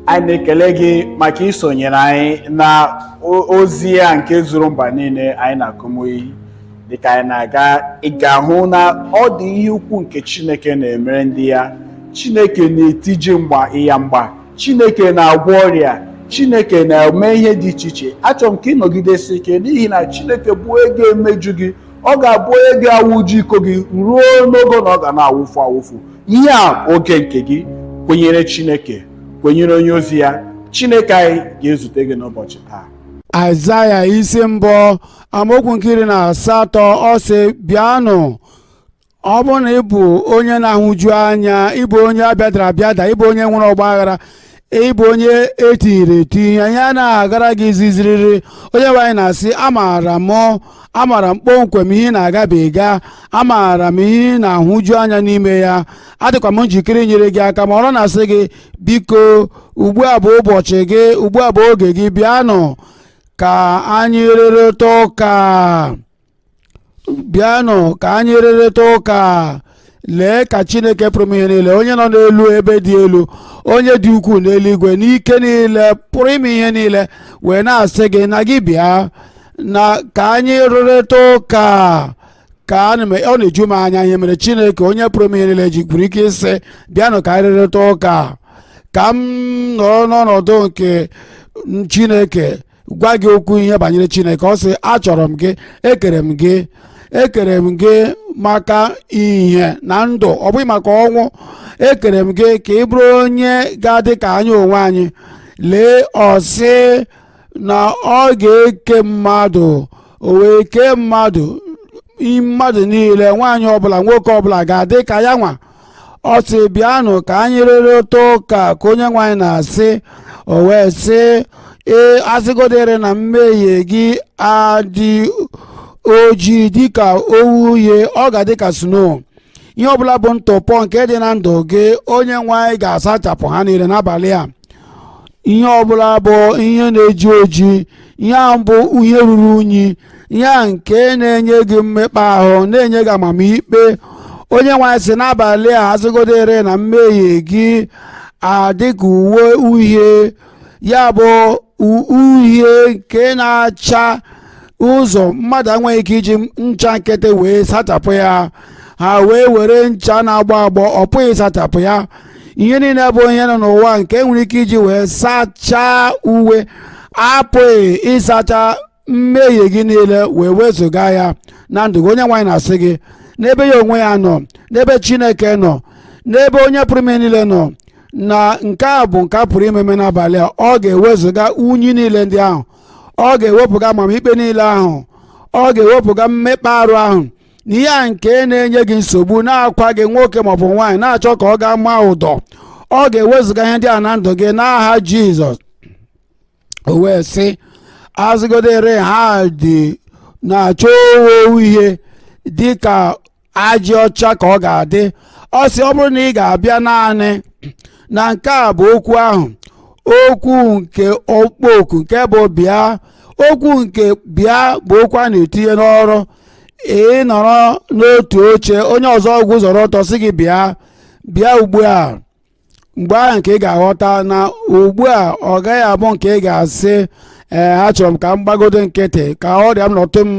Anyị na-ekele gị maka isonyere anyị na ozi ya nke zuru mba niile anyị na Kumuyi. Dịka anyị na-aga, ị ga-ahụ na ọ dị ihe ukwu nke Chineke na-emere ndị ya. Chineke na-etiji mgba ịya mgba, Chineke na-agwọ ọrịa, Chineke na-eme ihe dị iche iche. Achọrọ m ka ị nọgidesi ike, n'ihi na Chineke bụ onye ga-emeju gị. Ọ ga-abụ onye ga-awụju iko gị ruo n'ogo na ọ ga na-awụfu awụfu. Ihe a bụ oge nke gị. Kwenyere Chineke, kwenyere onye ozi ya. Chineke anyị ga-ezute gị n'ụbọchị taa. Aịzaya isi 1, amaokwu nke 18, ọ sị: "Bịanụ." Ọ bụrụ na ị bụ onye na-ahụju anya, ịbụ onye abịadara abịada, ịbụ onye nwere ọgba aghara, ịbụ onye etiri eti, ihe anaghị agara gị ziziriri, onye nwe anyị na-asị: "Amaara m, amaara m kpọmkwem ihe ị na-agabiga. Amaara m ihe ị na-ahụju anya n'ime ya. Adịkwa m njikere inyere gị aka." Ma ọ na-asị gị, "Biko, ugbu a bụ ụbọchị gị, ugbu a bụ oge gị. Bịanụ ka anyị rerịta ụka. Bịanụ ka anyị rerịta ụka." Lee ka Chineke pụrụ ime ihe niile, onye nọ n'elu ebe dị elu, onye dị ukwuu n'eluigwe n'ike niile, pụrụ ime ihe niile, wee na-asị gị na gị bịa na ka anyị rụrịta ụka. Ka ọ na-eju m anya ihe mere Chineke, onye pụrụ ime ihe niile, ji kwuru ike ịsị, "Bịanụ ka anyị rụrịta ụka." Ka m nọrọ n'ọnọdụ nke Chineke gwa gị okwu ihe banyere Chineke. Ọ sị, "Achọrọ m gị, ekere m gị, ekere m gị maka ihe na ndụ, ọ bụghị maka ọnwụ. Ekere m gị ka ị bụrụ onye ga-adị ka anyị onwe anyị." Lee, ọ sị na ọ ga-eke mmadụ, o wee kee mmadụ, mmadụ niile, nwaanyị ọbụla, nwoke ọbụla ga-adị ka ya nwa. Ọ sị, "Bịanụ ka anyị rerịta ụka," ka onye nwe anyị na-asị. O wee sị, "Ee, asịgodere na mmehie gị adị ojii dịka owu uhie, ọ ga-adị ka snow." Ihe ọbụla bụ ntụpọ nke dị na ndụ gị, onye nwe anyị ga-asachapụ ha niile n'abalị a. Ihe ọbụla bụ ihe na-eji oji, ihe ahụ bụ ihe ruru unyi, ihe ahụ nke na-enye gị mmekpa ahụ, na-enye gị amamikpe, onye nwe anyị sị n'abalị a, asịgodere na mmehie gị adị ka uwe uhie, ya bụ uhie nke na-acha ụzọ, mmadụ enweghị ike iji ncha nkịtị wee sachapụ ya, ha wee were ncha na-agbọ agbọ, ọ pụghị ịsachapụ ya. Ihe niile bụ ihe nọ n'ụwa nke nwere ike iji wee sachaa uwe apụghị ịsacha mmehie gị niile wee wezụga ya na ndụ gị. Onye nwe anyị na-asị gị, n'ebe ya onwe ya nọ, n'ebe Chineke nọ, n'ebe onye pụrụ ime niile nọ, na nke a bụ nke a pụrụ imeme n'abalị a. Ọ ga-ewezụga unyi niile ndị ahụ, ọ ga-ewepụga amamikpe niile ahụ, ọ ga-ewepụga mmekpa arụ ahụ na ihe a nke na-enye gị nsogbu, na-akwa gị, nwoke maọbụ nwaanyị na-achọ ka ọ gaa maa ụdọ. Ọ ga-ewezụga ihe ndị a na ndụ gị n'aha Jizọs. O wee sị, azụgodere ha dị na-achọ owo uhie dịka ajị ọcha ka ọ ga-adị. Ọ sị, ọ bụrụ na ị ga-abịa naanị na nke a bụ okwu ahụ, okwu nke ọkpọoku nke bụ bịa. Okwu nke bịa bụ okwu a na-etinye n'ọrụ. Ị nọrọ n'otu oche, onye ọzọ guzoro ọtọ sị gị, "Bịa, bịa ugbu a." Mgbe ahụ nke ị ga-aghọta na ugbu a ọ gaghị abụ nke ị ga-asị, "Ee, achọrọ m ka m gbagodo nkịtị ka ọrịa m nọtụ m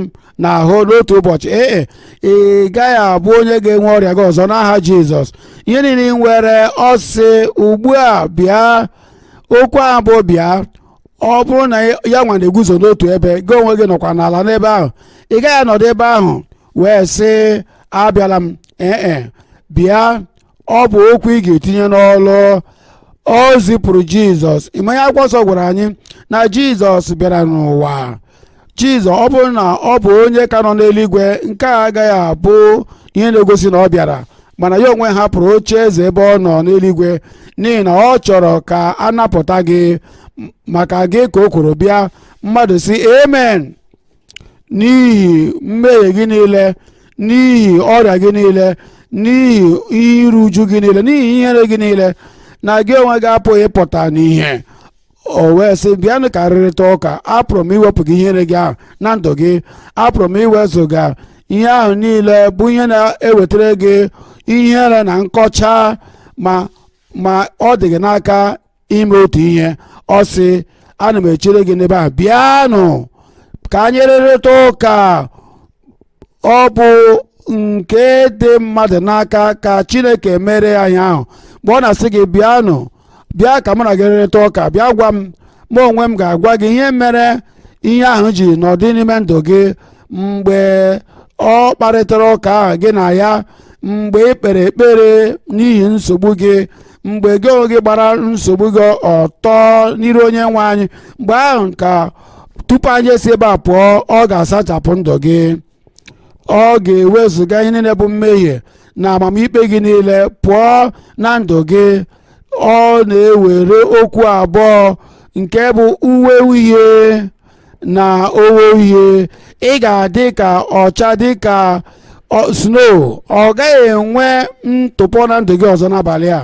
n'ahụ n'otu ụbọchị." Ee, ị gaghị abụ onye ga-enwe ọrịa gị ọzọ n'aha Jizọs. Ihe niile ị nwere, ọ sị, "Ugbu a bịa." Okwu ahụ bụ bịa. Ọ bụrụ na ya nwa na-eguzo n'otu ebe, gị onwe gị nọkwa n'ala n'ebe ahụ, ị gaghị anọdụ ebe ahụ wee sị, "Abịala m." Ee, bịa, ọ bụ okwu ị ga-etinye n'ọlụ. O zipụrụ Jizọs. Ịmanye akwụkwọ nsọ gwara anyị na Jizọs bịara n'ụwa. Jizọs, ọ bụrụ na ọ bụ onye ka nọ n'eluigwe, nke a agaghị abụ ihe na-egosi na ọ bịara, mana ya onwe hapụrụ oche eze ebe ọ nọ n'eluigwe n'ihi na ọ chọrọ ka a napụta gị. Maka gị ka o kwuru bịa. Mmadụ si amen. N'ihi mmehie gị niile, n'ihi ọrịa gị niile, n'ihi iru uju gị niile, n'ihi ihere gị niile, na gị onwe gị apụghị ịpụta n'ihe, o wee sị, "Bịanụ ka rịrịta ụka. Apụrụ m iwepụ gị ihere gị ahụ na ndụ gị. Apụrụ m iwezụga ihe ahụ niile bụ ihe na-ewetara gị ihere na nkọcha." Ma ọ dị gị n'aka. Ime otu ihe ọ sị, ana m echere gị n'ebe a. Bịanụ ka anyị rịrịta ụka. Ọ bụ nke dị mmadụ n'aka ka Chineke mere anyị ahụ. Mgbe ọ na-asị gị bịanụ, bịa ka mụ na gị rịrịta ụka, bịa gwa m, mụ onwe m ga-agwa gị ihe mere ihe ahụ ji nọdị n'ime ndụ gị. Mgbe ọ kparịtara ụka ahụ gị na ya, mgbe ị kpere ekpere n'ihi nsogbu gị, mgbe gị onwe gị gbara nsogbu gị ọtọ n'iru Onye nwe anyị, mgbe ahụ ka tupu anyị esi ebe a pụọ, ọ ga-asachapụ ndụ gị. Ọ ga-ewezụga ihe niile bụ mmehie na amamikpe gị niile pụọ na ndụ gị. Ọ na-ewere okwu abụọ nke bụ uwe uhie na owo uhie. Ị ga-adị ka ọcha dị ka snow. Ọ gaghị enwe ntụpọ na ndụ gị ọzọ n'abalị a.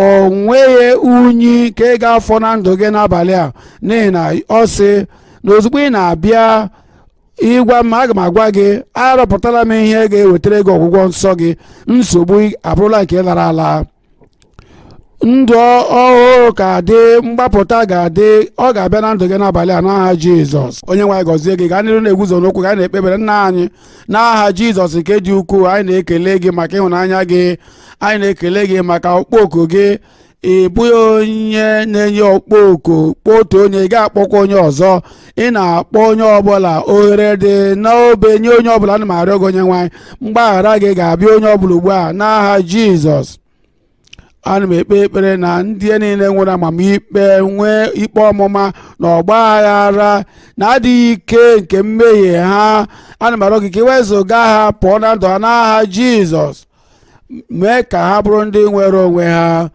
O nweghị unyi ka ị ga-afọ na ndụ gị n'abalị a, n'ihi na ọ sị na ozugbo ị na-abịa ịgwa m, aga m agwa gị, arọpụtala m ihe ga-ewetara gị ọgwụgwọ nsọ gị. Nsogbu abụrụla nke lara ala. Ndụ ọhụrụ ka dị, mgbapụta ga-adị. Ọ ga-abịa na ndụ gị n'abalị a n'aha Jizọs. Onye nwe anyị gọzie gị. Gaa n'iru na-eguzo n'okwu ka anyị na-ekpebere nna anyị n'aha Jizọs nke dị ukwuu. Anyị na-ekele gị maka ịhụnanya gị. Anyị na-ekele gị maka ọkpọku gị. Ị bụghị onye na-enye ọkpọku kpọọ otu onye, ị ga-akpọkwa onye ọzọ. Ị na-akpọ onye ọbụla. Ohere dị n'obe nye onye ọbụla. Ana m arịọ gị, Onye nwe anyị, mgbaghara gị ga-abịa onye ọbụla ugbu a n'aha Jizọs. Ana m ekpe ekpere na ndị niile nwere amamikpe, nwee ikpe ọmụma na ọgba aghara na adịghị ike nke mmehie ha, ana m arịọ gị ka ị wezụga ha pụọ na ndụ ha n'aha Jizọs. Mee ka ha bụrụ ndị nwere onwe ha.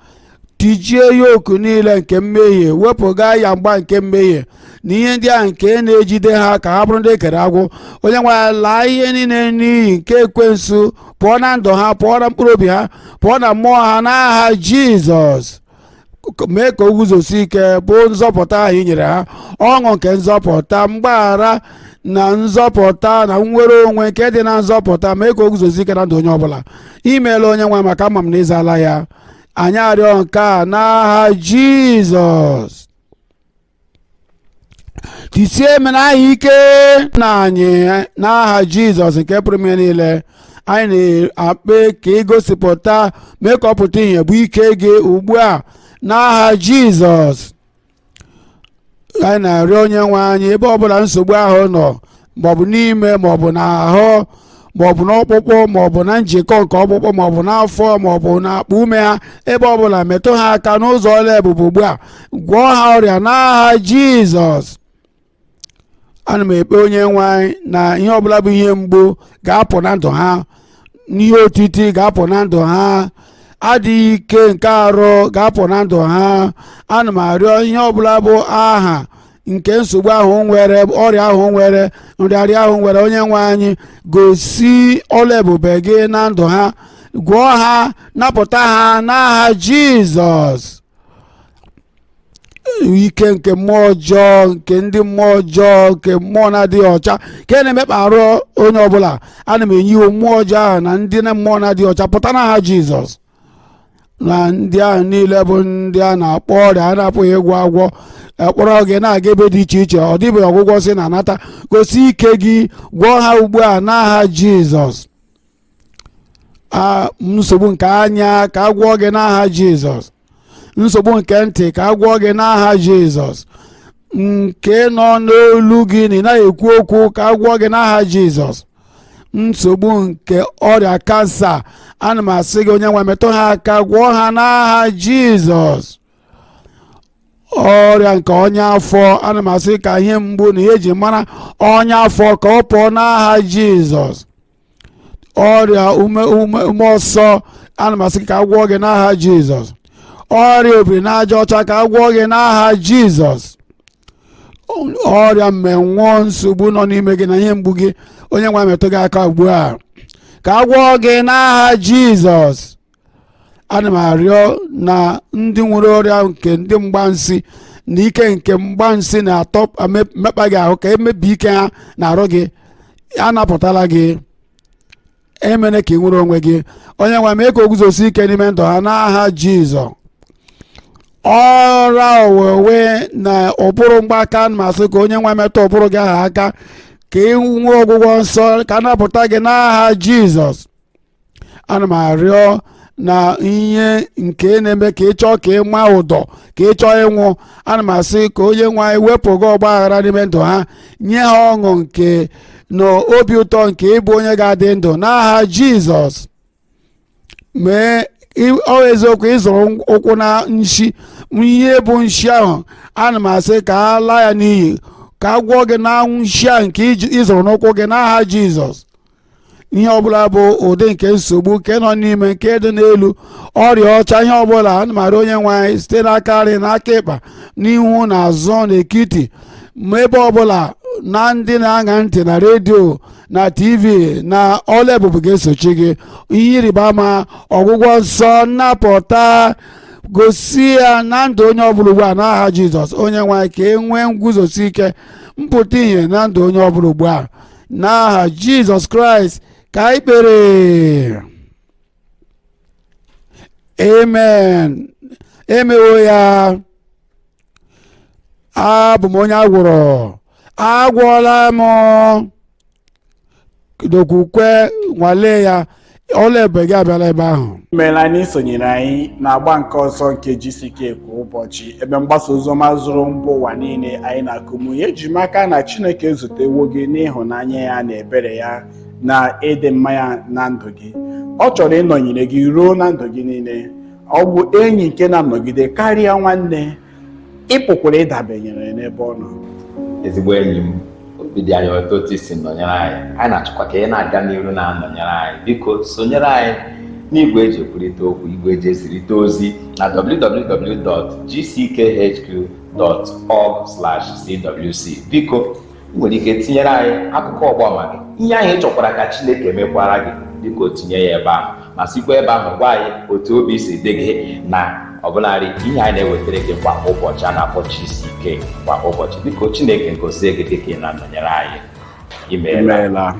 Tijie yoku niile nke mmehie, wepụga ya mgba nke mmehie na ihe ndị ahụ nke na-ejide ha, ka ha bụrụ ndị ekere agwụ. Onye nwe anyị, laa ihe niile n'iyi nke ekwensu pụọ na ndụ ha, pụọ na mkpụrụ obi ha, pụọ na mmụọ ha n'aha Jizọs. Mee ka o guzosi ike bụ nzọpụta ahụ i nyere ha, ọṅụ nke nzọpụta, mgbaghara na nzọpụta na nnwere onwe nke dị na nzọpụta. Mee ka o guzosi ike na ndụ onye ọbụla. Imeela, Onye nwe, maka ama m na ịzala ya. Anyị arịọ nke a n'aha Jizọs. Tisie m n'aha ike na anyị n'aha Jizọs nke pụrụ ime niile. Anyị na-akpe ka ị gosipụta, mee ka ọ pụta ìhè bụ ike gị ugbu a n'aha Jizọs. Anyị na-arịọ Onye nwe anyị, ebe ọbụla nsogbu ahụ nọ, maọbụ n'ime, maọbụ n'ahụ, maọbụ n'ọkpụkpụ, maọbụ na njikọ nke ọkpụkpụ, maọbụ n'afọ, maọbụ n'akpa ume ha, ebe ọbụla, metụ ha aka n'ụzọ ọla ebube ugbu a. Gwọọ ha ọrịa n'aha Jizọs. Ana m ekpe, Onye nwe anyị, na ihe ọbụla bụ ihe mgbu ga-apụ na ndụ ha, n'ihe otiti ga-apụ na ndụ ha, adịghị ike nke arụ ga-apụ na ndụ ha. Ana m arịọ, ihe ọbụla bụ aha nke nsogbu ahụ nwere, ọrịa ahụ nwere, nrịarịa ahụ nwere, Onye nwe anyị, gosi ọla ebube gị na ndụ ha. Gwọọ ha, napụta ha n'aha Jizọs. Ike nke mmụọ ọjọọ, nke ndị mmụọ ọjọọ, nke mmụọ na-adịghị ọcha nke na-emekpa arụ onye ọbụla, ana m enye iwu, mmụọ ọjọọ ahụ na ndị na mmụọ na-adịghị ọcha, pụta n'aha Jizọs. Na ndị ahụ niile bụ ndị a na-akpọ ọrịa a na-apụghị ịgwọ agwọ, ekpọrọ gị na-aga ebe dị iche iche, ọ dịbeghị ọgwụgwọ si na-anata, gosi ike gị, gwọọ ha ugbu a n'aha Jizọs. A nsogbu nke anya, ka a gwọọ gị n'aha Jizọs. Nsogbu nke ntị, ka a gwọọ gị n'aha Jizọs. Nke nọ n'olu gị na ị naghị ekwu okwu, ka a gwọọ gị n'aha Jizọs. Nsogbu nke ọrịa kansa, ana m asị gị, Onye nwe, metụ ha aka, gwọọ ha n'aha Jizọs. Ọrịa nke ọnya afọ, ana m asị ka ihe mgbu na ihe eji mara ọnya afọ ka ọ pụọ n'aha Jizọs. Ọrịa ume ume ume ọsọ, ana m asị ka a gwọọ gị n'aha Jizọs. Ọrịa obiri n'aja ọcha, ka a gwọọ gị n'aha Jizọs. Ọrịa mmenwụọ, nsogbu nọ n'ime gị na ihe mgbu gị, Onye nwe metụ gị aka ugbu a ka a gwọọ gị n'aha Jizọs. Ana m arịọ na ndị nwere ọrịa nke ndị mgbansi na ike nke mgbansi na-atọ mekpa gị ahụ, ka emebi ike ha na-arụ gị, anapụtala gị, emere ka ị nwere onwe gị. Onye nwe, mee ka o guzosi ike n'ime ndụ ha n'aha Jizọs. Ọra owewe na ụbụrụ mgbaka, ma sị ka onye nwe metụ ụbụrụ gị ahụ aka ka ị nwee ọgwụgwọ nsọ, ka a napụta gị n'aha Jizọs. Ana m arịọ na ihe nke na-eme ka ị chọọ ka ị maa ụdọ, ka ị chọọ ịnwụ, ana m asị ka onye nwe anyị wepụ gị ọgba aghara n'ime ndụ ha, nye ha ọṅụ nke na obi ụtọ nke ịbụ onye ga-adị ndụ n'aha Jizọs. Mee ọ eziokwu ịzụrụ ụkwụ na nshi, ihe bụ nshi ahụ, ana m asị ka a laa ya n'iyi, ka a gwọọ gị na nshi ahụ nke ịzụrụ n'ụkwụ gị n'aha Jizọs. Ihe ọbụla bụ ụdị nke nsogbu nke nọ n'ime, nke dị n'elu, ọrịa ọcha, ihe ọbụla, ana m arịọ onye nwe anyị site n'aka nri, n'aka ịkpa, n'ihu na azụ, n'etiti, ma ebe ọbụla na ndị na-aṅa ntị na redio na TV, na ọla ebube ga-esochi gị. Ihe ịrịba ama, ọgwụgwọ nsọ, nnapụta, gosi ya na ndụ onye ọbụla ugbu a n'aha Jizọs. Onye nwe anyị, ka e nwee nguzosi ike, mpụta ihe na ndụ onye ọbụla ugbu a n'aha Jizọs Kraịst ka anyị kpere, amen. Emewo ya. Abụ m onye agwọrọ, agwọọla m n'okwukwe. Nwalee ya, ọla ebube gị abịala ebe ahụ. Imeela na isonyere anyị na-agba nke ọzọ nke GCK kwa ụbọchị, ebe mgbasa oziọma zuru mba ụwa niile anyị na-akụmu. Eji m aka na Chineke ezutewo gị n'ịhụnanya ya na ebere ya na ịdị mma ya na ndụ gị. Ọ chọrọ ịnọnyere gị ruo na ndụ gị niile. Ọ bụ enyi nke na-anọgide karịa nwanne. Ị pụkwara ịdabenyere n'ebe ọ nọ. Ezigbo enyi m, obi dị anyị ụtọ otu i si nọnyere anyị. Anyị na-achọkwa ka ị na-aga n'iru na-anọnyere anyị. Biko sonyere anyị n'igwe eji ekwurịta okwu, igwe eji ezirịta ozi na www.gckhq.org/cwc. Biko, ị nwere ike tinyere anyị akụkọ ọgbaama gị, ihe ahụ ị chọkwara ka Chineke mekwara gị. Biko tinye ya ebe ahụ, ma sikwa ebe ahụ gwa anyị otu obi si dị gị na ọbụlarị ihe anyị na-ewetara gị kwa ụbọchị a na-akpọ GCK kwa ụbọchị. Biko, Chineke gozie gị dịka ị na-anọnyere anyị. Imeela. Imeela.